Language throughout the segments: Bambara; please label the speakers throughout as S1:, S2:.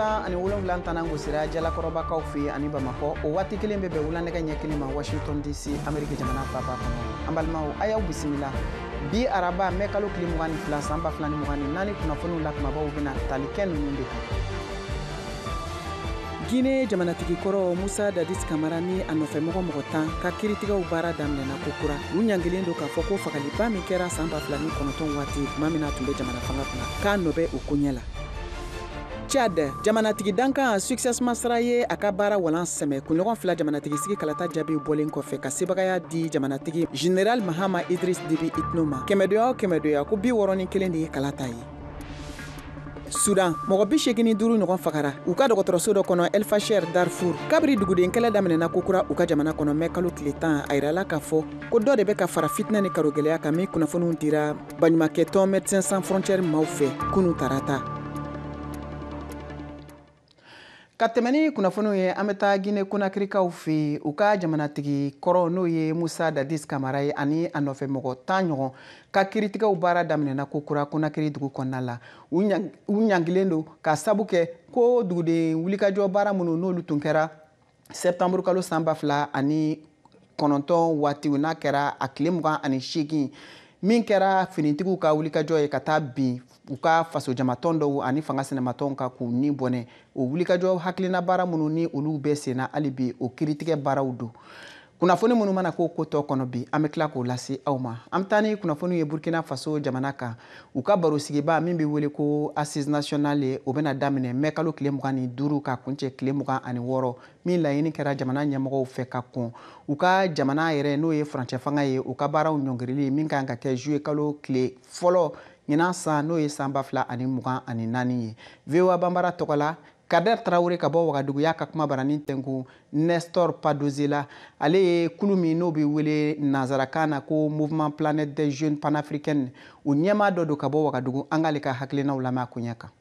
S1: 17 tanan gosira Jalakɔrɔbakaw fɛ yen ani Bamakɔ. O waati kelen bɛ bɛn wulanɛgɛ ɲɛ kelen ma Washington DC, Ameriki jamana faaba kɔnɔ. An balimaw, a y'aw bisimila. Bi araba mɛ kalo tile 22 san 2024, kunnafoniw la kumabaw bɛna tali kɛ ninnu de kan. Guinée jamanatigi kɔrɔ Musa Dadis Kamara ni a nɔfɛmɔgɔ mɔgɔ 10 ka kiiritigɛw baara daminɛna ko kura. U ɲangilen don k'a fɔ ko fagaliba min kɛra san 2009 waati, tuma min na a tun bɛ jamana fanga kunna, k'a nɔ bɛ o koɲɛ la. Tchad jamanatigi dankan Succès Masra ye a ka baara walan sɛmɛ kunɲɔgɔn 2 jamanatigi sigi kalata jaabiw bɔlen kɔfɛ, ka sebagaya di jamanatigi Général Mahama Idriss Déby Itno ma. Kɛmɛdoya o kɛmɛdoya, ko 61 de ye kalata ye. Sudan, mɔgɔ 85 ɲɔgɔn fagara u ka dɔgɔtɔrɔso dɔ kɔnɔ El Fasher, Darfur, kabiri duguden kɛlɛ daminɛna kokura u ka jamana kɔnɔ mɛ kalo tile 10. A yirala k'a fɔ ko dɔ de bɛ ka fara fitinɛ ni karogɛlɛya kan, min kunnafoniw dira baɲumankɛtɔn Médecins Sans Frontières maaw fɛ kunu tarata. Ka tɛmɛ ni kunnafoniw ye, an bɛ taa Guinée Conakrykaw fɛ yen. U ka jamanatigi kɔrɔ, n'o ye Musa Dadis Kamara ye, ani a nɔfɛ mɔgɔ 10 ɲɔgɔn ka kiiritigɛw baara daminɛna ko kura Conakry dugu kɔnɔna la. U ɲangilen don ka sabu kɛ ko duguden wulikajɔ baara minnu n'olu tun kɛra septembre kalo san 2009 waati, n'a kɛra a tile 28, min kɛra finitigiw ka wulikajɔ ye ka taa bin u ka fasojamatɔn dɔw ani fanga sinamatɔnw kan k'u ni bɔnɛ. O wulikajɔ hakilina baara minnu ni olu bɛ senna hali bi, o kiiritigɛ baaraw don. Kunnafoni minnu mana k'o ko tɔ kɔnɔ bi, an bɛ tila k'o lase aw ma. An bɛ taa ni kunnafoniw ye Burkina Faso jamana kan. U ka barosigiba min bɛ wele ko Assise nationale ye, o bɛna daminɛ mɛ kalo tile 25 ka kuncɛ tile 26, min laɲini kɛra jamana ɲɛmɔgɔw fɛ ka kɔn u ka jamana yɛrɛ, n'o ye furancɛ fanga ye, u ka baaraw ɲɔngirili min kan ka kɛ juillet kalo tile fɔlɔ ɲinan san, n'o ye san 2024 ye. VOA Banbara tɔgɔ la, Kader Traoré ka bɔ Wagadugu y'a ka kuma baranin tɛnku Nestor Padozela. Ale ye kulu min n'o bɛ wele nanzarakan na ko Mouvement Planète des Jeunes Panafricaines, o ɲɛmaa dɔ don ka bɔ Wagadugu. An k'ale ka hakilinaw lamɛn a koɲɛ kan.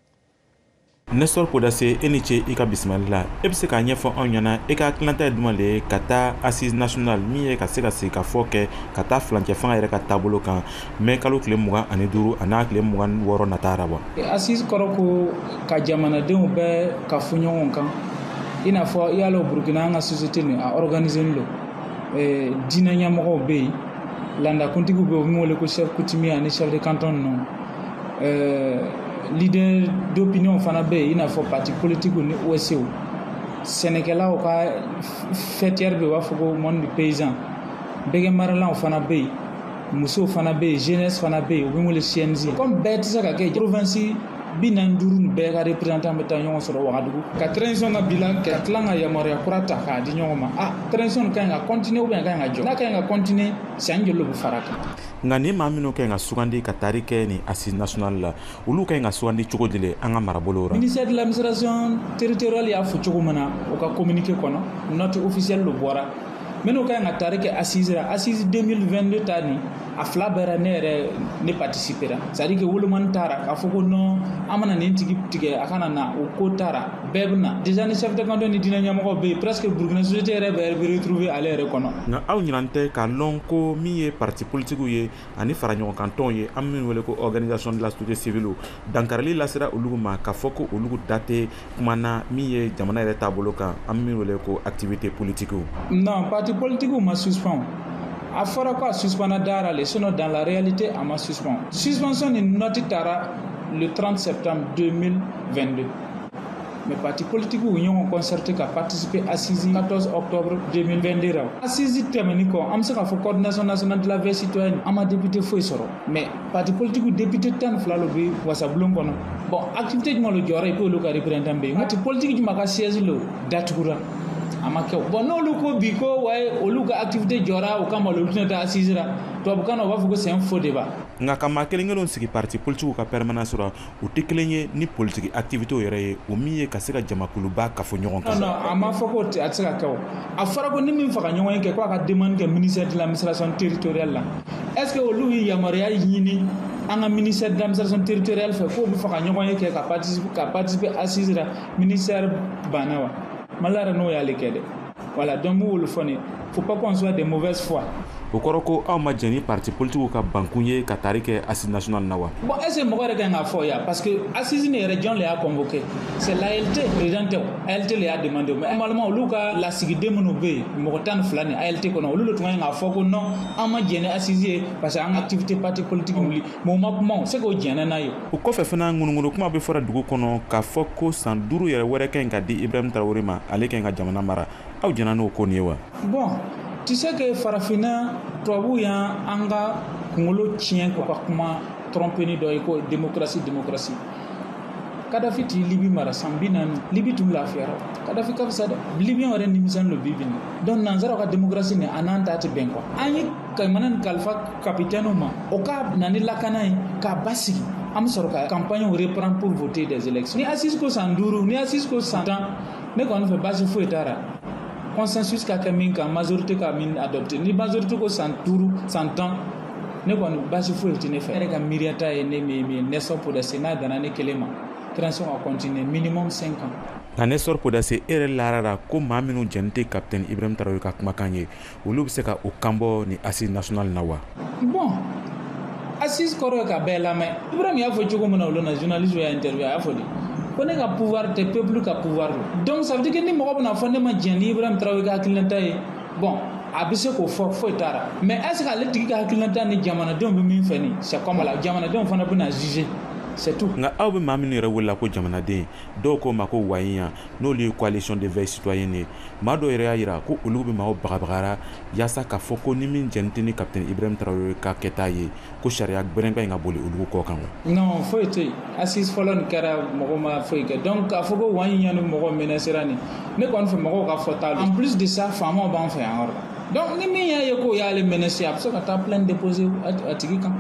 S2: Nestor Podase, e ni ce i ka bisimilali la. E bɛ se k'a ɲɛfɔ anw ɲɛna, e ka hakilinata ye jumɛn de ye ka taa Assise nationale min ye ka se ka sigi ka fɔ kɛ ka taa furancɛ fanga yɛrɛ ka taabolo kan mɛ kalo tile 25 a n'a tile 26 nata ra wa?
S3: Assise kɔrɔ ko ka jamanadenw bɛɛ ka fɔ ɲɔgɔn kan. I n'a fɔ i y'a lɔn, Burukina, an ka société nin a organisé don. Diinɛ ɲɛmɔgɔw bɛ yen, landakuntigiw bɛ yen, u bɛ wele ko chef coutumier ani chef de canton ninnu. Leader d'opinion fana bɛ yen, i n'a fɔ parti politique ni OSC. Sɛnɛkɛlaw ka faîtière bɛ yen, u b'a fɔ ko monde du paysan. Bɛgɛmaralaw fana bɛ yen, musow fana bɛ yen, jeunesse fana bɛ yen, u bɛ wele CNJ. Comme bɛɛ tɛ se ka kɛ, province 45 nin bɛɛ ka représentant bɛ taa ɲɔgɔn sɔrɔ Wagadugu ka transition ka bilan kɛ, ka tila ka yamaruya kura ta k'a di ɲɔgɔn ma. Ah, transition ka ɲi ka continuer ou bien ka ɲi ka jɔ? N'a ka ɲi ka continuer, san joli bɛ fara kan?
S2: Nka ni maa minnu ka ɲi ka sugandi ka taari kɛ ni Assise nationale la, olu ka ɲi ka sugandi cogo di le an ka marabolo ra?
S3: Ministère de l'administration territoriale y'a fɔ cogo min na u ka communiqué kɔnɔ, note officielle lo bɔra, minnu ka ɲi ka taari kɛ assise la, assise 2022 ta nin, a fila bɛɛ ne yɛrɛ ne participera. C'est à dire que wolomani taara k'a fɔ ko non, an mana nin tigi tigɛ a kana na, o ko taara, bɛɛ bɛ na. Déjà ni chef de canton ni diinɛ ɲɛmɔgɔw bɛ yen, presque Burukina société yɛrɛ bɛɛ bɛ retrouver ale yɛrɛ kɔnɔ.
S2: Nka aw ɲinan tɛ k'a lɔn ko min ye parti politikiw ye ani faraɲɔgɔnkantɔnw ye, an min wele ko organisation de la société civile, dankarili lasera olu ma k'a fɔ ko olu da tɛ kuma na min ye jamana yɛrɛ taabolo kan, an min wele ko activité politique?
S3: Non, parti politique ma suspend. A fɔra ko a suspendra dara le, sinon dans la réalité a ma suspend. Suspension ni note taara le 30 septembre 2022, mais parti politique u ɲɔgɔn concerté ka participer assise 14 octobre 2022 ra. Assise tɛmɛni kɔ, an bɛ se k'a fɔ coordination nationale de la veille citoyenne, an ma député foyi sɔrɔ, mais parti politique député 12 lo bɛ wasabulon kɔnɔ. Bon, activité jumɛn lo jɔra et puis olu ka représentant bɛ yen? Parti politique jumɛn ka siège lo datugura? A ma kɛ. Bon, n'olu ko bi ko waye olu ka activité jɔra o kama, olu tɛna taa assise la, tubabukan na u b'a fɔ ko c'est un faux débat.
S2: Nka ka maa kelen kelenw sigi parti politikiw ka permanence ra, u tɛ kelen ye ni politiki activité yɛrɛ ye, o min ye ka se ka jamakuluba kafo ɲɔgɔn kan.
S3: Non, a ma fɔ ko a tɛ se ka kɛ. O a fɔra ko ni min faga ɲɔgɔn ye kɛ, ko a ka demande kɛ ministère de l'administration territoriale la. Est ce que olu ye yamaruya ɲini an ka ministère de l'administration territoriale fɛ k'o bɛ faga ɲɔgɔn ye kɛ ka participer assise la? Ministère banna wa? Mali yɛrɛ n'o y'ale kɛ dɛ. Voilà, donc m'olu fɔ nin Faut pas qu'on soit de mauvaise foi.
S2: O kɔrɔ ko aw ma jɛn ni parti politigiw ka bankun ye ka tari kɛ assise nationale na wa?
S3: Bon, est ce que mɔgɔ yɛrɛ kan k'a fɔ yan? Parce que assise nin yɛrɛ, jɔn le y'a convoqué? C'est l'ALT président tɛ o, ALT le y'a demandé. Mais normalement, olu ka lasigiden minnu bɛ yen, mɔgɔ 12 nin ALT kɔnɔ, olu de tun kan k'a fɔ ko non, an ma jɛn ni assise ye parce que an ka activité parti politique wuli. Mais o ma kuma, o se k'o jɛnna n'a ye.
S2: O kɔfɛ fana, ŋunuŋunu kuma bɛ fɔra dugu kɔnɔ k'a fɔ ko san 5 yɛrɛ wɛrɛ ka ɲi ka di Ibrahim Traoré ma, ale ka ɲi ka jamana mara. Aw jɛnna n'o ko nin ye wa?
S3: Bon, tu sais que farafinna, tubabuw y'an an ka kunkolo tiɲɛ k'u ka kuma tromper dɔ ye ko démocratie, démocratie. Kadafi t'i Libi mara san 40, Libi tun lafiyara. Kadafi ka fisa dɛ, Libiyɛn yɛrɛ nimisɛnnin lo bi bi in. Donc nanzaraw ka démocratie nin, a n'an ta tɛ bɛn quoi. An ye jamana nin kalifa capitaine ma, o ka na ni lakana ye k'a basigi, an bɛ sɔrɔ ka campagne reprendre pour voter des élections. Ni assise ko san 5, ni assise ko san 10, ne kɔni fɛ baasi foyi t'a la. Consensus ka kɛ min kan, majorité ka min adopté. Ni majorité ko san 5, san 10, ne kɔni baasi foyi tɛ ne fɛ. Ne yɛrɛ ka miiriyata ye ne min ye min ye, Nestor Prodasi, n'a danna ne kelen ma, transition ka continuer minimum 5 ans.
S2: Nka Nestor Prodasi, e yɛrɛ larara ko maa minnu jɛn tɛ capitaine Ibrahim Traoré ka kumakan ye, olu bɛ se ka o kanbɔ ni assise nationale na wa?
S3: Bon, assise kɔrɔ ye ka bɛɛ lamɛn. Ibrahim y'a fɔ cogo min na, olu na journaliste y'a interview, a y'a fɔ de ko ne ka pouvoir tɛ, peuple ka pouvoir don. Donc ça veut dire que ni mɔgɔ bɛna fɔ ne ma jɛn ni Ibrahim Traoré ka hakilinata ye, bon, a bɛ se k'o fɔ, foyi t'a la. Mais est ce que ale tigi ka hakilinata ni jamanadenw bɛ min fɛ nin, c'est comme la jamanadenw fana bɛna juger, c'est tout.
S2: Nka aw bɛ maa minnu yɛrɛ wele ko jamanaden, dɔw k'o ma ko wayiyan, n'olu ye coalition de veille citoyenne ye, maa dɔw yɛrɛ y'a yira ko olu bɛ maaw bagabagara yaasa k'a fɔ ko ni min jɛn tɛ ni capitaine Ibrahim Traoré ka kɛta ye, ko sariya gbɛrɛngbɛn in ka boli olu kɔ kan wa?
S3: Non, foyi tɛ yen. Assise fɔlɔ nin kɛra, mɔgɔ ma foyi kɛ. Donc k'a fɔ ko wayiyan ni mɔgɔ menacera nin, ne kɔni fɛ mɔgɔw ka fɔta. En plus de ça, faamaw b'an fɛ yan yɔrɔ la. Donc ni min y'a ye k'o y'ale menacer, a bɛ se ka taa plainte déposer a tigi kan.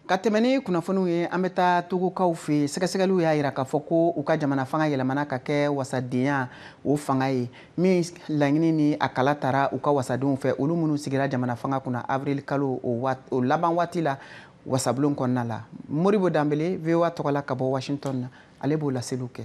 S1: Ka tɛmɛ ni kunnafoniw ye, an bɛ taa Togokaw fɛ yen. Sɛgɛsɛgɛliw y'a yira k'a fɔ ko u ka jamana fanga yɛlɛmana ka kɛ wasadenya o fanga ye, min laɲini ni a kala tara u ka wasadenw fɛ, olu minnu sigira jamana fanga kunna avril kalo o laban waati la wasabulon kɔnɔna la. Moribo Danbele, VOA tɔgɔ la ka bɔ Washington na, ale b'o laseliw kɛ.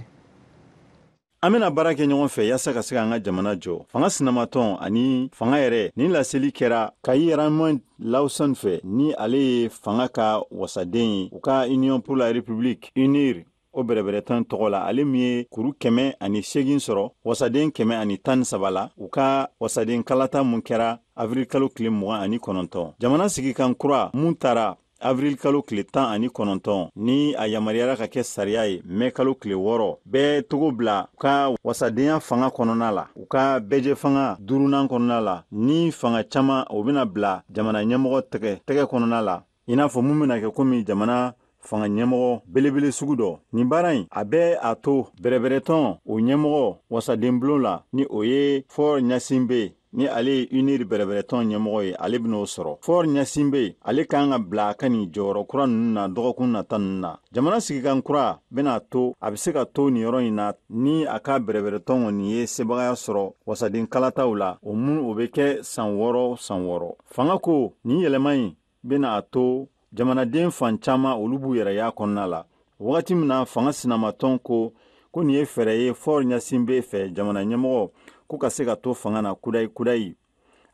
S4: An bɛna baara kɛ ɲɔgɔn fɛ yaasa ka se k'an ka jamana jɔ. Fanga sinamatɔn ani fanga yɛrɛ, nin laseli kɛra Kayi Raymond Lawson fɛ, ni ale ye fanga ka wasaden ye u ka Union pour la République, UNIR, o bɛrɛbɛrɛtɔn tɔgɔ la. Ale min ye kuru 108 sɔrɔ wasaden 113 la u ka wasaden kalata mun kɛra avril kalo tile 29. Jamana sigikan kura mun taara avril kalo tile 19, ni a yamaruyara ka kɛ sariya ye mɛ kalo tile 6, bɛɛ togo bila u ka wasadenya fanga kɔnɔna la, u ka bɛɛjɛ fanga duurunan kɔnɔna la, ni fanga caman o bɛna bila jamana ɲɛmɔgɔ tɛgɛ kɔnɔna la, i n'a fɔ mun bɛna kɛ komi jamana fanga ɲɛmɔgɔ belebele sugu dɔ. Nin baara in, a bɛ a to bɛrɛbɛrɛtɔn o ɲɛmɔgɔ wasadenbulon la, ni o ye Faure Gnassingbé, ni ale ye UNIR bɛrɛbɛrɛtɔn ɲɛmɔgɔ ye, ale ben'o sɔrɔ. Faure Gnassingbé, ale kan ka bila a ka nin jɔyɔrɔ kura ninnu na dɔgɔkun nata ninnu na. Jamana sigikan kura bena to a be se ka to nin yɔrɔ in na, ni a ka bɛrɛbɛrɛtɔn kɔni ye sebagaya sɔrɔ wasaden kalataw la, o mun o be kɛ san 6 san 6. Fanga ko nin yɛlɛma in bena a to jamanaden fan caman olu b'u yɛrɛ y'a kɔnɔna la. Wagati min na fanga sinamatɔn ko ko nin ye fɛɛrɛ ye Faure Gnassingbé fɛ, jamana ɲɛmɔgɔ, ko ka se ka to fanga na kudayi kudayi,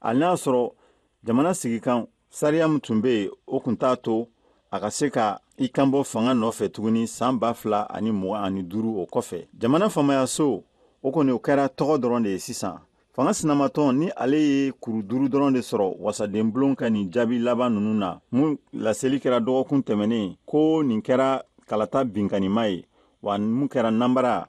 S4: hali n'a sɔrɔ jamana sigikan sariya min tun bɛ yen, o tun t'a to a ka se ka i kanbɔ fanga nɔfɛ tuguni san 2025. O kɔfɛ, jamana faamayaso o kɔni, o kɛra tɔgɔ dɔrɔn de ye sisan. Fanga sinamatɔn ni ale ye kuru 5 dɔrɔn de sɔrɔ wasadenbulon ka nin jaabi laban ninnu na, mun laseli kɛra dɔgɔkun tɛmɛnen, ko nin kɛra kalata binkanima ye, wa mun kɛra nanbara,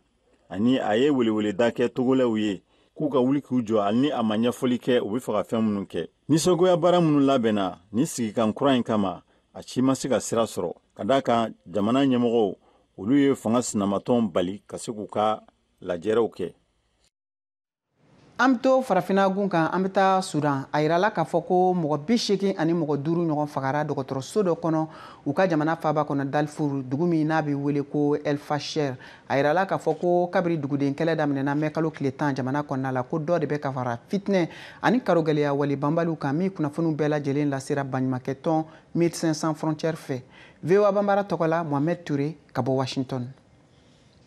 S4: ani a ye weleweleda kɛ Togolɛw ye k'u ka wuli k'u jɔ, hali ni a ma ɲɛfɔli kɛ u bɛ fɛ ka fɛn minnu kɛ. Nisɔngoya baara minnu labɛnna ni sigikan kura in kama, a si ma se ka sira sɔrɔ, ka d'a kan jamana ɲɛmɔgɔw olu ye fanga sinamatɔn bali ka se k'u ka lajɛrɛw kɛ.
S1: An bɛ to farafinna gun kan, an bɛ taa Sudan. A yirala k'a fɔ ko mɔgɔ 85 ɲɔgɔn fagara dɔgɔtɔrɔso dɔ kɔnɔ u ka jamana faaba kɔnɔ Darfur, dugu min n'a bɛ wele ko El Fasher. A yirala k'a fɔ ko kabiri duguden kɛlɛ daminɛna mɛ kalo tile 10 jamana kɔnɔna la, ko dɔ de bɛ ka fara fitinɛ ani karogɛlɛya wale banbaliw kan, min kunnafoniw bɛɛ lajɛlen lasera baɲumankɛtɔn Médecins Sans Frontières fɛ. VOA Banbara tɔgɔ la, Mohamed Touré ka bɔ Washington.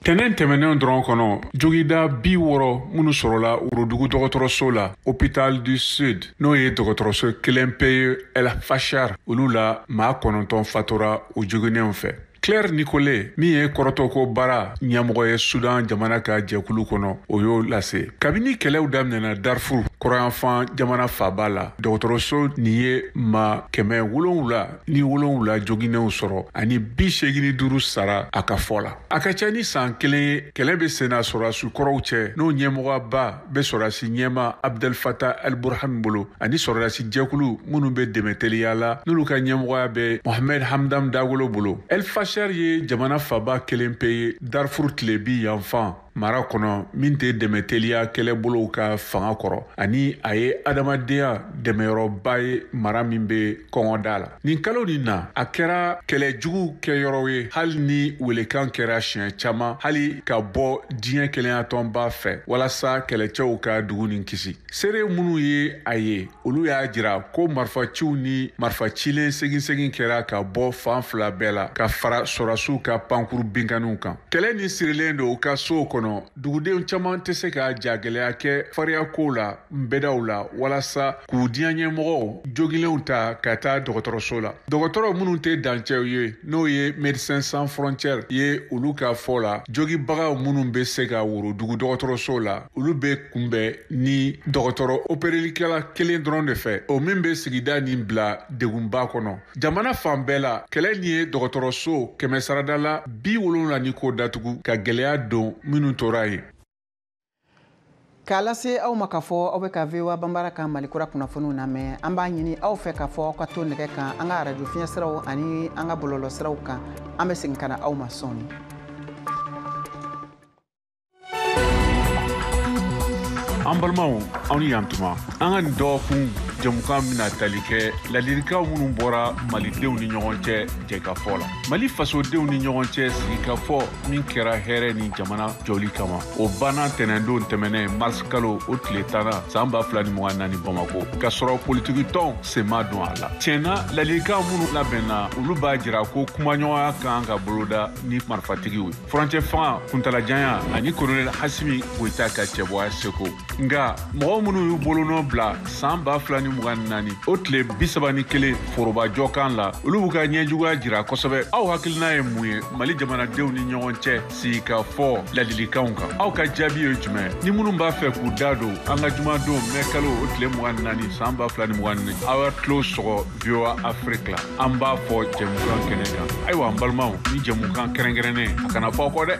S5: Tɛnɛn tɛmɛnenw dɔrɔn kɔnɔ, jogida 60 minnu sɔrɔla Worodugu dɔgɔtɔrɔso la, Hôpital du Sud, n'o ye dɔgɔtɔrɔso kelen pe ye El Fashar, olu la maa 9 fatura o joginnenw fɛ. Claire Nicolet, min ye kɔrɔtɔko baara ɲɛmɔgɔ ye Sudan jamana ka jɛkulu kɔnɔ, o y'o lase. Kabini kɛlɛw daminɛna Darfur kɔrɔyanfan jamana faaba la, dɔgɔtɔrɔso nin ye maa 707 joginnenw sɔrɔ ani 85 sara a ka fɔ la. A ka ca ni san kelen ye, kɛlɛ bɛ senna sɔrɔdasi kɔrɔw cɛ, n'o ɲɛmɔgɔba bɛ sɔrɔdasi ɲɛma Abdel Fattah el-Burhan bolo, ani sɔrɔdasi jɛkulu minnu bɛ dɛmɛ teliya la, n'olu ka ɲɛmɔgɔya bɛ Mohamed Hamdan Dagolo bolo. El Fashar ye jamana faaba kelen pe ye Darfur tilebi yanfan mara kɔnɔ min tɛ dɛmɛ teliya kɛlɛbolow ka fanga kɔrɔ, ani a ye adamadenya dɛmɛyɔrɔba ye mara min bɛ kɔngɔda la. Nin kalo nin na, a kɛra kɛlɛjugu kɛyɔrɔ ye, hali ni welekan kɛra siɲɛ caman, hali ka bɔ diɲɛ kelenyatɔnba fɛ walasa kɛlɛcɛw ka dugu nin kisi. Seere minnu ye a ye, olu y'a jira ko marifaciw ni marifacilen segin-segin kɛra ka bɔ fan fila bɛɛ la ka fara sɔrɔdasiw ka pankuru binkanniw kan. Kɛlɛ nin sirilen don u ka sow kɔnɔ, dugudenw caman tɛ se ka jagɛlɛya kɛ fariyakow la nbɛdaw la walasa k'u diɲɛɲɛmɔgɔw jogilenw ta ka taa dɔgɔtɔrɔso la. Dɔgɔtɔrɔ minnu tɛ dancɛw ye, n'o ye Médecins Sans Frontières ye, olu ka fɔ la, jogibagaw minnu bɛ se ka Worodugu dɔgɔtɔrɔso la, olu bɛ kunbɛn ni dɔgɔtɔrɔ operelikɛla kelen dɔrɔn de fɛ, o min bɛ sigida nin bila degunba kɔnɔ. Jamana fan bɛɛ la, kɛlɛ nin ye dɔgɔtɔrɔso 100 sarada la 70 ni ko datugu ka gɛlɛya don minnu tora yen.
S1: K'a lase aw ma k'a fɔ aw bɛ ka VOA Banbara ka Mali kura kunnafoniw lamɛn. An b'a ɲini aw fɛ k'a fɔ aw ka to nɛgɛ kan an ka arajo fiɲɛsiraw ani an ka bɔlɔlɔsiraw kan. An bɛ segin ka na aw ma sɔɔni.
S5: An balimaw, aw ni yan tuma. An ka nin dɔgɔkun jɛmukan bɛna tali kɛ ladilikanw minnu bɔra malidenw ni ɲɔgɔn cɛ jɛkafɔ la. Mali fasodenw ni ɲɔgɔn cɛ sigikafɔ min kɛra hɛrɛ ni jamana jɔli kama, o banna tɛnɛndon tɛmɛnɛ mars kalo o tile 10 san 2024 Bamako, k'a sɔrɔ politikitɔnw sen ma don a la. Tiɲɛna, ladilikan minnu labɛnna, olu b'a jira ko kumaɲɔgɔnya kan ka boloda ni marifatigiw ye. Furancɛ fanga kuntalajanya ani colonel Assimi Goïta ka cɛbɔya seko. Nka mɔgɔ minnu y'u bolonɔ bila san 2024 o tile 31 forobajɔkan la, olu b'u ka ɲɛjuguya jira kosɛbɛ. Aw hakilina ye mun ye Mali jamanadenw ni ɲɔgɔn cɛ sigikafɔ ladilikanw kan? Aw ka jaabi ye jumɛn? Ni minnu b'a fɛ k'u da don an ka jumadon mɛ kalo o tile 24 san 2024, aw tulo sɔgɔ VOA Afrique la, an b'a fɔ jɛmukan kɛnɛ kan. Ayiwa an balimaw, ni jɛmukan kɛrɛnkɛrɛnnen, a kana fɔ aw kɔ dɛ.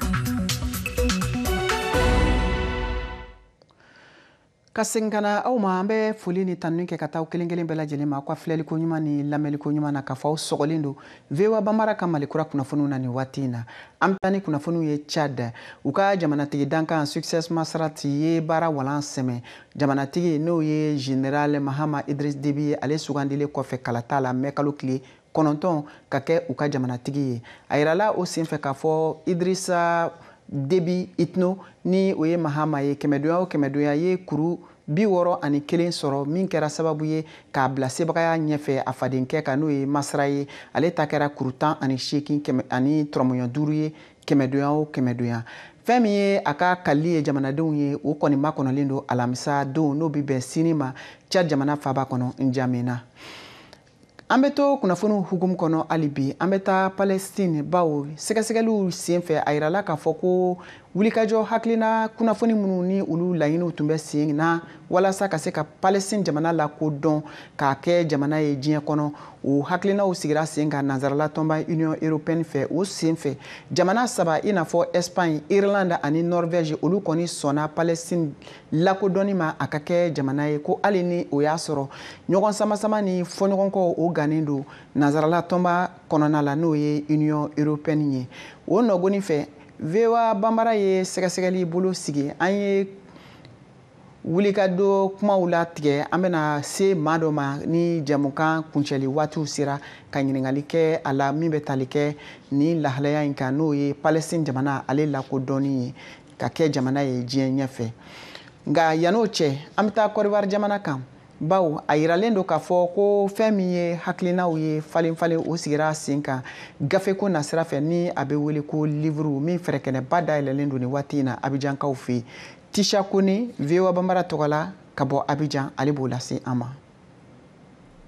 S1: Ka segin ka na aw ma, an bɛ foli ni tanuni kɛ ka taa kelen kelen bɛɛ lajɛlen ma aw ka filɛliko ɲuman ni lamɛnliko ɲuman na, k'a fɔ aw sɔgɔlen don VOA Banbara ka Mali kura kunnafoniw na nin waati in na. An bɛ taa ni kunnafoniw ye Tchad. U ka jamanatigi dankan Succès Masra ye baara walan sɛmɛ. Jamanatigi n'o ye Général Mahama Idriss Déby ye, ale sugandilen kɔfɛ kalata la mɛ kalo tile 9 ka kɛ u ka jamanatigi ye. A yirala o senfɛ k'a fɔ Idrissa Déby Itno ni o ye Mahama ye, kɛmɛdonya o kɛmɛdonya ye kuru 61 sɔrɔ, min kɛra sababu ye k'a bila sebagaya ɲɛfɛ a fadenkɛ kan, n'o ye Masra ye. Ale ta kɛra kuru 18 ani tɔrɔmɔɲɔ 5 ye kɛmɛdonya o kɛmɛdonya. Fɛn min ye a ka kalili ye jamanadenw ye, o kɔni makɔnɔlen don alamisa don, n'o bɛ bɛn sini ma Tchad jamana faaba kɔnɔ N'Djamena. An bɛ to kunnafoniw hukumu kɔnɔ hali bi, an bɛ taa Palestine, bawo sɛgɛsɛgɛliw senfɛ a yirala k'a fɔ ko wulikajɔ hakilina kunnafoni minnu ni olu laɲiniw tun bɛ sen na walasa ka se ka Palestine jamana lakodɔn k'a kɛ jamana ye diɲɛ kɔnɔ, o hakilinaw sigira sen kan nanzarala tɔnba Union européenne fɛ. O senfɛ jamana saba i n'a fɔ Espagne, Irlande ani Norvège, olu kɔni sɔnna Palestine lakodɔnni ma a ka kɛ jamana ye, ko hali ni o y'a sɔrɔ ɲɔgɔn sama-sama ni fɔɲɔgɔnkɔw o gannen don nanzarala tɔnba kɔnɔna la, n'o ye Union européenne ye. O nɔgɔni fɛ VOA Banbara ye sɛgɛsɛgɛli bolo sigi, an ye wulikajɔ kumaw latigɛ, an bɛna se maa dɔ ma ni jɛmukan kuncɛli waatiw sera ka ɲininkali kɛ a la min bɛ tali kɛ ni lahalaya in kan, n'o ye Palestine jamana ale lakodɔnni ye ka kɛ jamana ye diɲɛ ɲɛfɛ. Nka yann'o cɛ, an bɛ taa Côte d'Ivoire jamana kan. Bawo a yiralen don k'a fɔ ko fɛn min ye hakilinaw ye falen falen, o sigira sen kan gafeko nasira fɛ, ni a bɛ wele ko livre, min fɛrɛkɛnɛba dayɛlɛlen don nin waati in na Abijankaw fɛ yen. Tisha Kone, VOA Bambara tɔgɔ la ka bɔ Abidjan, ale b'o lase an ma.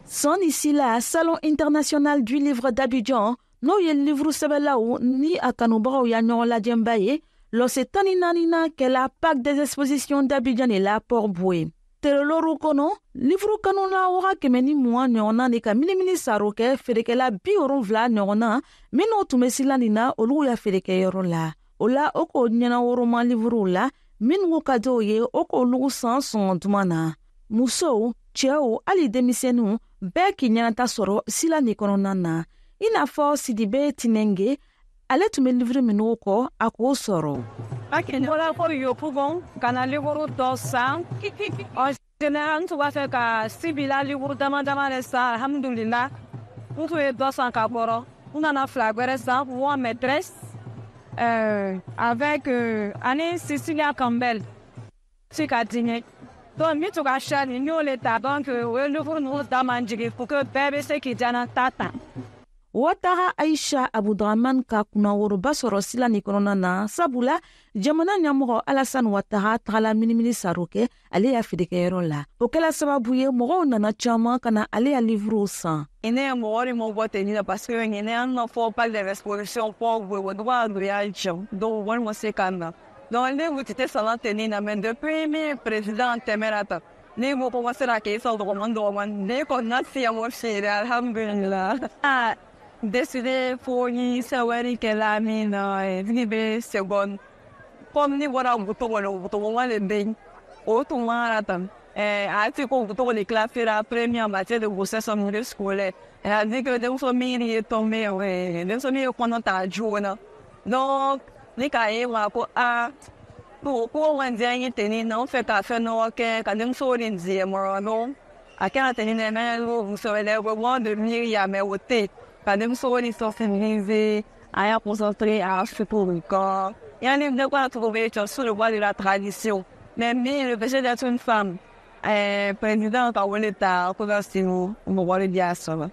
S6: Sɔnni sila Salon international du livre d'Abidjan, n'o ye livre sɛbɛlaw ni a kanubagaw ya ɲɔgɔn lajɛnba ye, lɔse 14nan kɛla Parc des expositions d'Abidjan de la Port-Bouët. Teroloru kɔnɔ, livre kanula 120 ɲɔgɔnna de ka minimini saro kɛ feerekɛla 70 ɲɔgɔnna minnu tun bɛ sila nin na olu ya feerekɛyɔrɔ la. O la, o k'o ɲɛnaworoma livuruw la minnu ka di o ye, o k'olu san sɔngɔ duman na. Musow, cɛw, hali denmisɛnninw bɛɛ k'i ɲɛnata sɔrɔ sila nin kɔnɔna na. I n'a fɔ Sidibe Tinɛnge, ale tun bɛ livre minnu kɔ, a k'o sɔrɔ.
S7: Bɔra ko Yopougon ka na livre dɔ san. En général, n tun b'a fɛ ka Sibila livre dama dama de san. Alhamdulillah, n tun ye dɔ san ka kɔrɔ, n nana fila wɛrɛ san, Moi maîtresse avec ani Cecilia Campbell ci ka di n ye. Donc min tun ka cher nin, n y'o le ta. Donc o ye livre ninnu da man jigin pour que bɛɛ bɛ se k'i jana ta ta.
S6: Watara Aisha Abudurahman ka kunnaworoba sɔrɔ sila nin kɔnɔna na, sabula jamana ɲɛmɔgɔ Alassane Ouattara tagala minimini saro kɛ ale y'a feerekɛyɔrɔ la. O kɛla sababu ye mɔgɔw nana caman ka na ale ya livrew san.
S7: Ɲinɛ ye mɔgɔ de ma bɔ tenue la, parce que ɲinɛ an ma fɔ Parc des expositions Port-Bouët o dugu y'a jɛ, donc wari ma se ka na. Donc livre tɛ san tenue na, mais depuis min président tɛmɛra tan, ne ko commencé k'i sɔn dɔgɔman dɔgɔman, ne kɔni na siya mo feere, alhamdulillah. A décidé fo ni sɛbɛnni kɛla min na, ne bɛ seconde comme ne bɔra Butogo la, Butogo de bɛ yen, o tun ma tan. A ti ko Butogo de classé la première en matière de grossesse en milieu scolaire. Elle a dit que denmuso min ye tombé, denmuso min ye kɔnɔ ta joona. Donc ne k'a ye wa ko aa, ko man diya n ye tenue na, n fɛ ka fɛn dɔ kɛ ka denmusow de di donc a kɛra tenue na mɛ muso wɛrɛ bɔ de miiri mɛ o tɛ ka denmusow de sensibiliser a y'a concentré à surtout kan. Il y a un livre de quoi trouver sur le voie de la tradition. Mais le péché d'être une femme, président ka wele ta ko ka sinu mɔgɔ de di a sɔrɔ.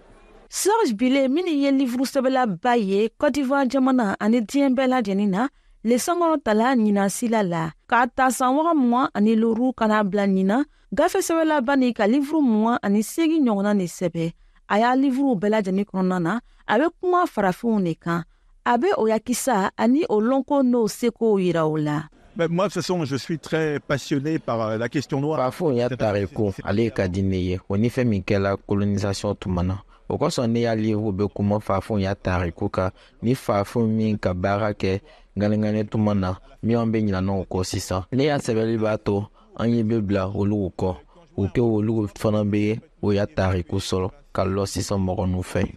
S6: Serge Bilé, min ye livre sɛbɛlaba ye Côte d'Ivoire jamana ani diɲɛ bɛɛ lajɛlen na, le sankɔrɔ tala ɲinan sila la k'a ta san 2005 ka n'a bila ɲinan, gafe sɛbɛlaba ni ka livre 28 ɲɔgɔnna de sɛbɛ. A y'a livre bɛɛ lajɛlen kɔnɔna na, a bɛ kuma farafinw de kan, a bɛ o yakisa ani o lɔnko n'o sekow yira o la.
S8: Mais moi, de toute façon, je suis très passionné par la question noire.
S9: Farafinw ya tariku ale ka di ne ye, o ni fɛn min kɛla colonisation tuma na. O kosɔn ne ya livre bɛ kuma farafinw ya tariku kan, ni farafin min ka baara kɛ ŋaniŋani tuma na, min bɛ ɲinɛ o kɔ sisan. Ne ya sɛbɛnni b'a to an ye bɛ bila olu kɔ, o kɛ olu fana bɛ o ya tariku sɔrɔ ka lɔ sisan mɔgɔ ninnu fɛ.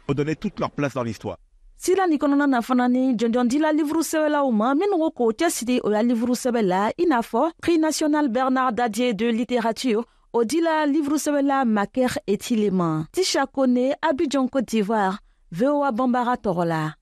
S8: Redonner toute leur place dans l'histoire.
S6: Sila nin kɔnɔna na fana, ni jɔnjɔndila livre sɛbɛlaw ma minnu ko k'o cɛsiri o ya livre sɛbɛ la, i n'a fɔ Prix national Bernard Dadier de littérature, o dila livre sɛbɛla Maker Etilema. Tisha Kone, Abidjan, Côte d'Ivoire, VOA Bambara tɔgɔ la.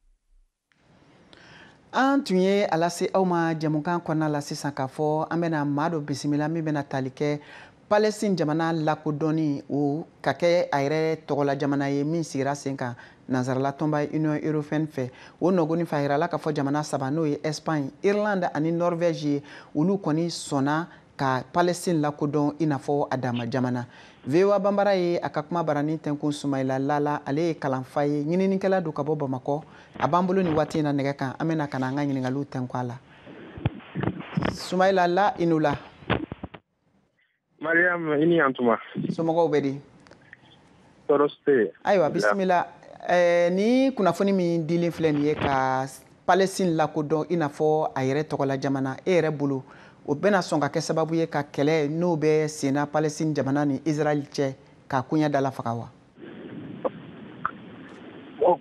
S1: An tun ye a lase aw ma jamukan kɔnɔna la sisan k'a fɔ an bɛna maa dɔ bisimila min bɛna tali kɛ Palestine jamana lakodɔnni, o ka kɛ a yɛrɛ tɔgɔla jamana ye min sigira sen kan nansarala tɔnba Union européenne fɛ. O nɔgɔni fa yirala k'a fɔ jamana saba, n'o ye Espagne, Irlande ani Norvège ye, olu kɔni sɔnna ka Palestine lakodɔn i n'a fɔ a dama jamana. VOA Bambara ye a ka kuma barani tɛnkun Sumayila Lala, ale ye kalanfa ye, ɲininikɛla don ka bɔ Bamakɔ. A b'an bolo nin waati in na nɛgɛ kan, an bɛna ka na an ka ɲininkaliw tɛnku a la. Sumayila La, i la.
S10: Mariam, i ni yantuma.
S1: Somɔgɔw bɛ di?
S10: Tɔɔrɔ tɛ.
S1: Ayiwa, bisimila. Ni kunnafoni min dilen filɛ nin ye ka Palestine lakodɔn i n'a fɔ a yɛrɛ tɔgɔla jamana, e yɛrɛ bolo, o bɛna sɔn ka kɛ sababu ye ka kɛlɛ n'o bɛ senna Palestine jamana ni Israël cɛ ka koɲɛ dala faga wa?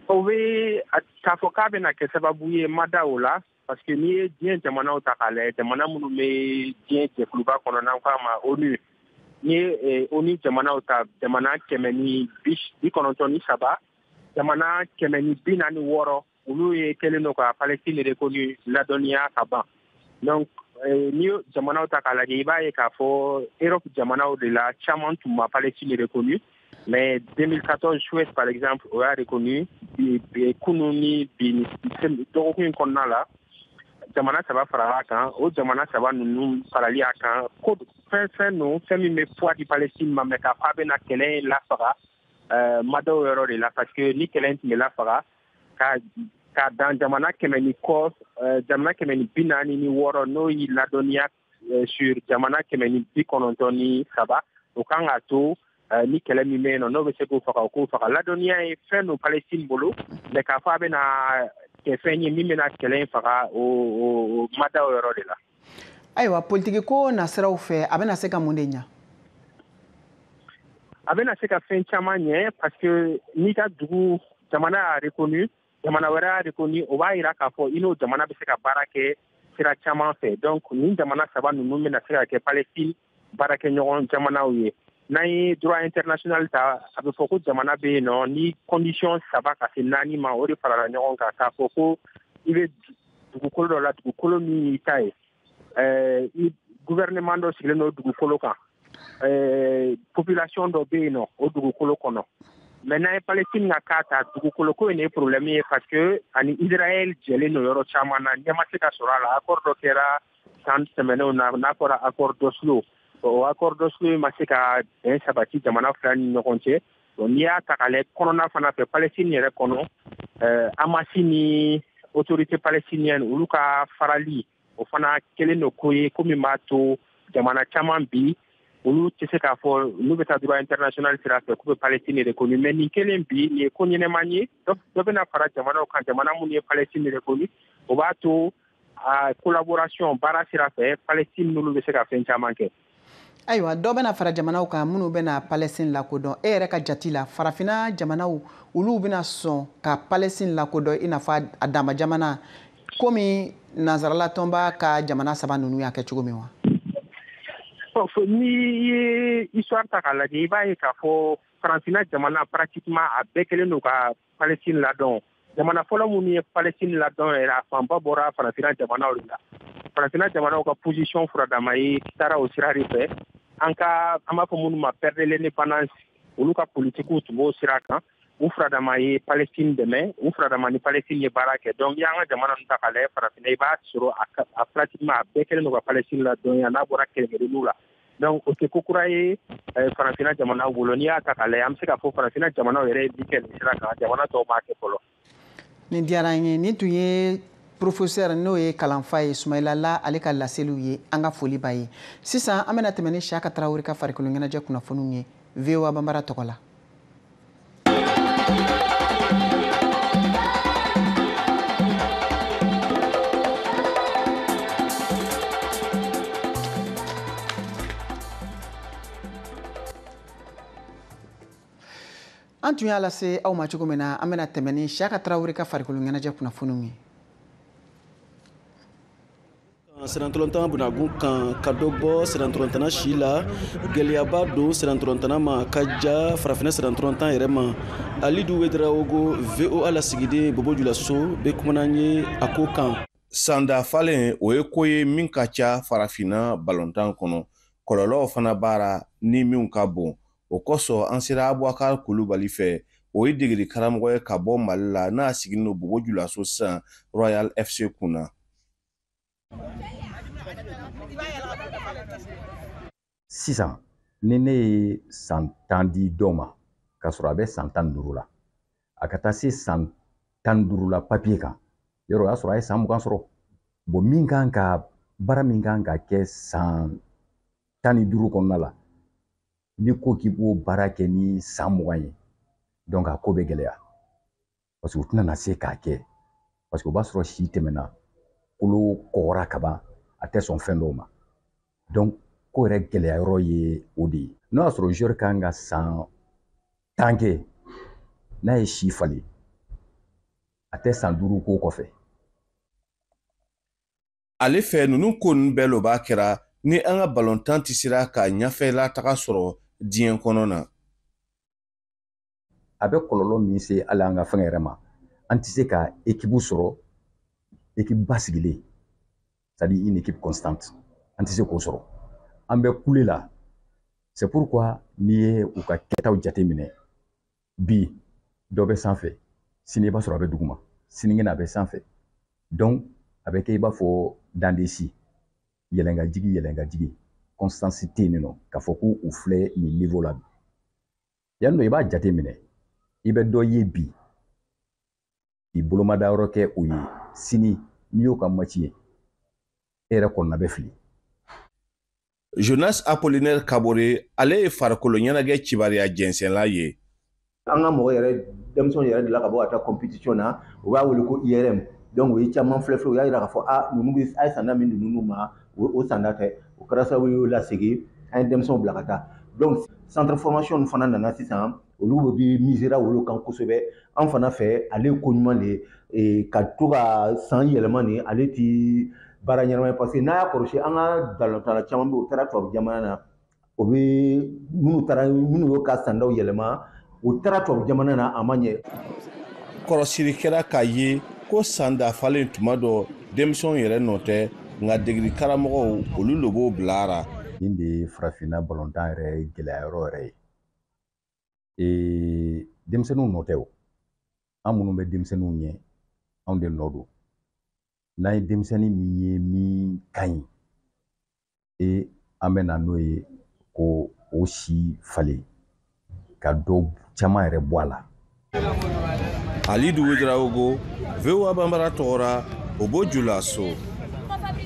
S10: O bɛ k'a fɔ k'a bɛna kɛ sababu ye, ma da o la, parce que n'i ye diɲɛ jamanaw ta k'a lajɛ, jamana minnu bɛ diɲɛ jɛkuluba kɔnɔ n'an k'a ma ONU, n'i ye ONU jamanaw ta, jamana 193, jamana 146, olu ye kɛlen don ka Palestine reconnu ladɔnniya ka ban. Donc N'i ye jamanaw ta k'a lajɛ, i b'a ye k'a fɔ Europe jamanaw de la, caman tun ma Palestine reconnu, mais 2014, Suède par exemple, o y'a reconnu. Kunun ni bi, dɔgɔkun in kɔnɔna la, jamana saba farala kan. O jamana saba ninnu farali a kan, ko fɛn don, fɛn min bɛ poids di Palestine ma, mais k'a fɔ a bɛna kɛlɛ in lafaga, ma dɔw yɔrɔ de la, parce que ni kɛlɛ in tun bɛ lafaga ka dan jamana 100 ni kɔ, jamana 146, n'o y'i ladɔnniya sur jamana 193, o kan k'a to ni kɛlɛ min bɛ yen nɔ, n'o bɛ se k'o faga, o k'o faga. Ladɔnniya ye fɛn don Palestine bolo, mais k'a fɔ a bɛna kɛ fɛn ye min bɛna kɛlɛ in faga, o ma da o yɔrɔ de la.
S1: Ayiwa, politiki ko nasiraw fɛ, a bɛna se ka mun de ɲa?
S10: A bɛna se ka fɛn caman ɲɛ, parce que n'i ka dugu jamana y'a reconnu, jamana wɛrɛ y'a reconnu, o b'a yira k'a fɔ i n'o jamana bɛ se ka baara kɛ sira caman fɛ. Donc nin jamana saba ninnu bɛna se ka kɛ Palestine baarakɛɲɔgɔn jamanaw ye. N'an ye droit international ta, a bɛ fɔ ko jamana bɛ yen nɔ ni condition saba ka se naani ma, o de farala ɲɔgɔn kan, k'a fɔ ko i bɛ dugukolo dɔ la, dugukolo min y'i ta ye, gouvernement dɔ sigilen don dugukolo kan, population dɔ bɛ yen nɔ o dugukolo kɔnɔ. Mais n'an ye Palestine ka cas ta, dugukolo ko in de ye problème ye, parce que ani Israël jɛlen don yɔrɔ caman na, ɲɛ ma se ka sɔrɔ a la. Accord dɔ kɛra san tɛmɛnenw na, n'a fɔra accord d'Oslo, o accord d'Oslo ma se ka bɛn sabati jamana fila ni ɲɔgɔn cɛ. Bon, n'i y'a ta k'a lajɛ kɔnɔna fana fɛ, Palestine yɛrɛ kɔnɔ, Hamas ni autorité palestinienne, olu ka farali, o fana kɛlen don ko ye, ko min b'a to jamana caman bi, olu tɛ se k'a fɔ n'u bɛ taa droit international sira fɛ k'u bɛ Palestine reconnu. Mais nin kelen bi, nin ye ko ɲɛnɛman ye, dɔ bɛna fara jamanaw kan, jamana minnu ye Palestine reconnu. O b'a to a collaboration baara sira fɛ, Palestine n'olu bɛ se ka fɛn caman kɛ.
S1: Ayiwa, dɔ bɛna fara jamanaw kan minnu bɛna Palestine lakodɔn. E yɛrɛ ka jati la, farafinna jamanaw, olu bɛna sɔn ka Palestine lakodɔn i n'a fɔ a dama jamana, komi nansarala tɔnba ka jamana saba ninnu y'a kɛ cogo min wa?
S10: N'i ye histoire ta k'a lajɛ, i b'a ye k'a fɔ farafinna jamana pratiquement a bɛɛ kɛlen don ka Palestine ladɔn. Jamana fɔlɔ minnu ye Palestine ladɔn yɛrɛ, a fanba bɔra farafinna jamanaw de la. Farafinna jamanaw ka position furadama ye taara o sira de fɛ. An ka, an b'a fɔ minnu ma père de l'indépendance, olu ka politikiw tun b'o sira kan. U furadama ye Palestine dɛmɛ, u furadama ni Palestine ye baara kɛ. Donc n'i y'an ka jamana ninnu ta k'a lajɛ farafinna, i b'a sɔrɔ a pratiquement a bɛɛ kɛlen don ka Palestine ladɔnya, n'a bɔra kɛlɛkɛdenninw la. Donc o tɛ ko kura ye farafinna jamanaw bolo. N'i y'a ta k'a lajɛ, an bɛ se k'a fɔ farafinna jamanaw yɛrɛ ye min kɛ nin sira kan, jamana tɔw m'a kɛ fɔlɔ.
S1: Nin diyara n ye. Nin tun ye professeur, n'o ye kalanfa ye, Sumayila La, ale ka laseliw ye. An ka foli b'a ye. Sisan an bɛna tɛmɛ ni Siyaka Tarawele ka farikolo ɲɛnajɛ kunnafoniw ye VOA Banbara tɔgɔ la. An tun y'a lase aw ma cogo min na, an bɛna tɛmɛ ni Siyaka Tarawele ka farikolo ɲɛnajɛ kunnafoniw ye.
S11: Sirantɔlɔntan bunagun kan ka dɔ bɔ sirantɔlɔntanna si la, gɛlɛyaba don sirantɔlɔntanna ma ka ja farafinna sirantɔlɔntan yɛrɛ ma. Alidu Wedarawogo, VOA lasigiden Bobo Julaso, bɛ kuma n'an ye a ko kan.
S12: Sanda falen, o ye ko ye min ka ca farafinna balontan kɔnɔ. Kɔlɔlɔw fana b'a la ni minw ka bon. O kosɔn an sera Abubakar Kulubali fɛ, o ye degeli karamɔgɔ ye ka bɔ Mali la, n'a sigilen don Bobo Julaso sisan Royal FC kunna.
S13: Sisan ni ne ye san 10 di dɔ ma k'a sɔrɔ a bɛ san 15 la, a ka taa se san 15 la papiye kan, yɔrɔ o y'a sɔrɔ a ye san 20 sɔrɔ. Bon, min kan ka baara min kan ka kɛ san 15 kɔnɔna la, n'i ko k'i b'o baara kɛ ni san 20 ye, donc a ko bɛ gɛlɛya, parce que u tɛna na se k'a kɛ, parce que o b'a sɔrɔ si tɛmɛna, kolo kɔgɔra kaban, a tɛ sɔn fɛn dɔw ma. Donc ko yɛrɛ gɛlɛya yɔrɔ ye o de ye. N'o y'a sɔrɔ joueur kan ka san 10 kɛ, n'a ye si falen, a tɛ san 5 ko kɔfɛ.
S12: Ale fɛ, ninnu ko ninnu bɛɛ loba kɛra ni an ka balontan tɛ sera ka ɲɛfɛla taga sɔrɔ diɲɛ kɔnɔ na.
S13: A bɛ kɔlɔlɔ min se hali an ka fɛn yɛrɛ ma, an tɛ se ka équipe sɔrɔ, équipe basigilen. C'est-à-dire une équipe constante. An tɛ se k'o sɔrɔ. An bɛ kule la. C'est pourquoi n'i ye u ka kɛtaw jateminɛ, bi dɔ bɛ sanfɛ, sini i b'a sɔrɔ a bɛ duguma, sinikɛnɛ a bɛ sanfɛ. Donc a bɛ kɛ i b'a fɔ dandesi, yɛlɛn ka jigin, yɛlɛn ka jigin. Constance tɛ yen nɔ k'a fɔ ko u filɛ nin niveau la bi. Yan nɔ i b'a jateminɛ, i bɛ dɔ ye bi k'i bolomadayɔrɔ kɛ o ye, sini n'i y'o ka match ye, e yɛrɛ kɔnɔna bɛ fili.
S12: Jonas Apollinaire Kabore, ale ye farikolo ɲɛnajɛ kibaruya jɛnsɛnla ye.
S14: An ka mɔgɔ yɛrɛ, denmisɛnw yɛrɛ delila ka bɔ ka taa compétition na, u b'a wele ko IRM. Donc o ye caman filɛ filɛ, u y'a jira k'a fɔ a ninnu bɛ a ye sanda min di ninnu ma, o sanda tɛ. O kɛra sababu ye y'o lasegin, an ye denmisɛnw bila ka taa. Donc centre formation fana nana sisan, olu bɛ misera olu kan kosɛbɛ. An fana fɛ ale ye ko ɲuman de ye, ka to ka san yɛlɛma nin, ale ti baara ɲɛnama ye, parce que n'a y'a kɔlɔsi an ka balontanna caman bɛ yen, u taara tubabu jamana na, o bɛ minnu taara, minnu y'o ka sandaw yɛlɛma, u taara tubabu jamana na, a ma ɲɛ.
S12: Kɔlɔsili kɛra k'a ye ko san dafalen tuma dɔ denmisɛnw yɛrɛ nɔ tɛ, nka degeli karamɔgɔw olu de b'o bilara.
S13: Nin de ye farafinna balontan yɛrɛ gɛlɛya yɔrɔ yɛrɛ ye. Denmisɛnninw nɔ tɛ o, an minnu bɛ denmisɛnninw ɲɛ, anw de nɔ don. N'an ye denmisɛnnin min ye min ka ɲi, an bɛ na n'o ye ko o si falen ka dɔ caman yɛrɛ bɔ a la.
S12: Alidu Ouedraogo, VOA Bambara tɔgɔra, o b'o Julaso.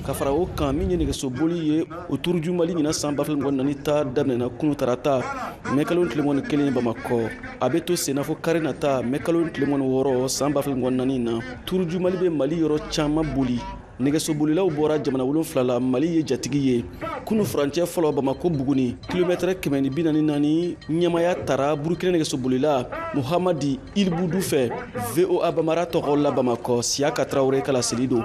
S11: Ka fara o kan, min ye nɛgɛsoboli ye, o Tour du Mali ɲinan san 2024 ta daminɛna kunu tarata mɛ kalo tile 21 Bamakɔ. A bɛ to senna fo kari nata mɛ kalo tile 26 san 2024 na. Tour du Mali bɛ Mali yɔrɔ caman boli. Nɛgɛsobolilaw bɔra jamana 7 la, Mali ye jatigi ye. Kunu furancɛ fɔlɔ Bamakɔ Buguni, kilomɛtɛrɛ 144, ɲɛmaya tara Burukina nɛgɛsobolila Muhamadi Ilbudu fɛ. VOA Bambara tɔgɔ la Bamakɔ, Siyaka Tarawele ka laseli don.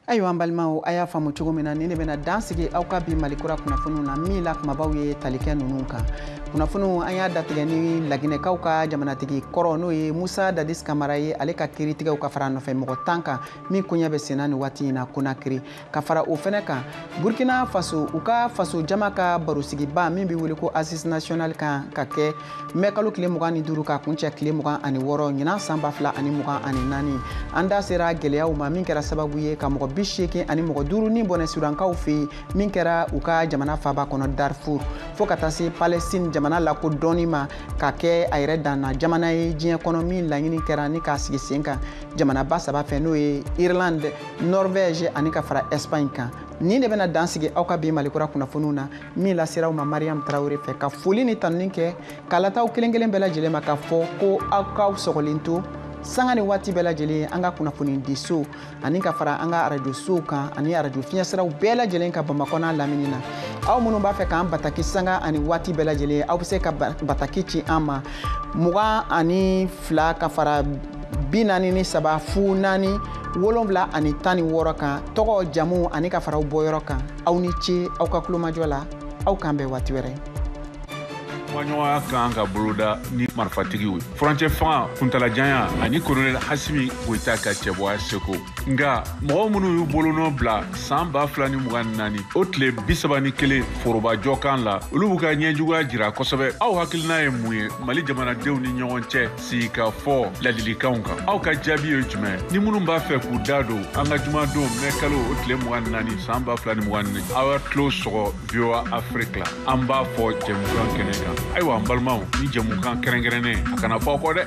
S1: Ayiwa an balimaw, a y'a faamu cogo min na, nin de bɛna dan sigi aw ka bi Malikura kunnafoniw na min la kumabaw ye tali kɛ ninnu kan. Kunnafoniw an y'a datigɛ ni Laginɛkaw ka jamanatigi kɔrɔ, n'o ye Musa Dadis Kamara ye, ale ka kiiritigɛw ka fara nɔfɛ mɔgɔ 10 kan min koɲɛ bɛ senna nin waati in na Konakiri. Ka fara o fɛnɛ kan, Burkina Faso, u ka faso jama ka barosigiba min bɛ wele ko Assise nationale kan ka kɛ mɛ kalo tile 25 ka kuncɛ tile 26 ɲinan san 2024. An da sera gɛlɛyaw ma min kɛra sababu ye ka mɔgɔ 85 ni bɔnɛ Sudankaw fɛ yen min kɛra u ka jamana faaba kɔnɔ Darfur, fo ka taa se Palestine jamana lakodɔnni ma ka kɛ a yɛrɛ danna jamana ye diɲɛ kɔnɔ min laɲini kɛra ni k'a sigi sen kan jamanaba 3 fɛ, n'o ye Irlande, Norvège ani ka fara Espagne kan. Nin de bɛna dan sigi aw ka bi Malikura kunnafoniw na min lasera aw ma Mariam Tarawele fɛ. Ka foli ni tanuni kɛ k'a lataw kelen kelen bɛɛ lajɛlen ma, k'a fɔ ko aw k'aw sɔgɔlen to sanga ni waati bɛɛ lajɛlen an ka kunnafoni di so ani ka fara an ka arajo sow kan ani arajo fiɲɛsiraw bɛɛ lajɛlen ka Bamakɔ n'a lamini na. Aw minnu b'a fɛ k'an bataki sanga ani waati bɛɛ lajɛlen, aw bɛ se ka bataki ci an ma 22 ka fara 43 0 4 7 ani 16 kan, tɔgɔ, jamu ani ka fara aw bɔyɔrɔ kan. Aw ni ce aw ka kulomajɔ la, aw k'an bɛn waati wɛrɛ.
S5: Kumaɲɔgɔnya kan ka boloda ni marifatigiw ye, furancɛ fanga kuntalajanya ani kolonɛli Hasimi Goyita ka cɛbɔya seko. Nka mɔgɔ minnu y'u bolonɔ bila san 2024 o tile 31 forobajɔ kan la, olu b'u ka ɲɛjuguya jira kosɛbɛ. Aw hakilina ye mun ye Mali jamanadenw ni ɲɔgɔn cɛ sigikafɔ ladilikanw kan? Aw ka jaabi ye jumɛn? Ni minnu b'a fɛ k'u da don an ka jumadon mɛ kalo o tile 24 san 2024, aw ka tulo sɔgɔ VOA Afrique la, an b'a fɔ jɛmukan kɛnɛ kan. Ayiwa an balimaw, ni jɛmukan kɛrɛnkɛrɛnnen, a kana fɔ aw kɔ dɛ.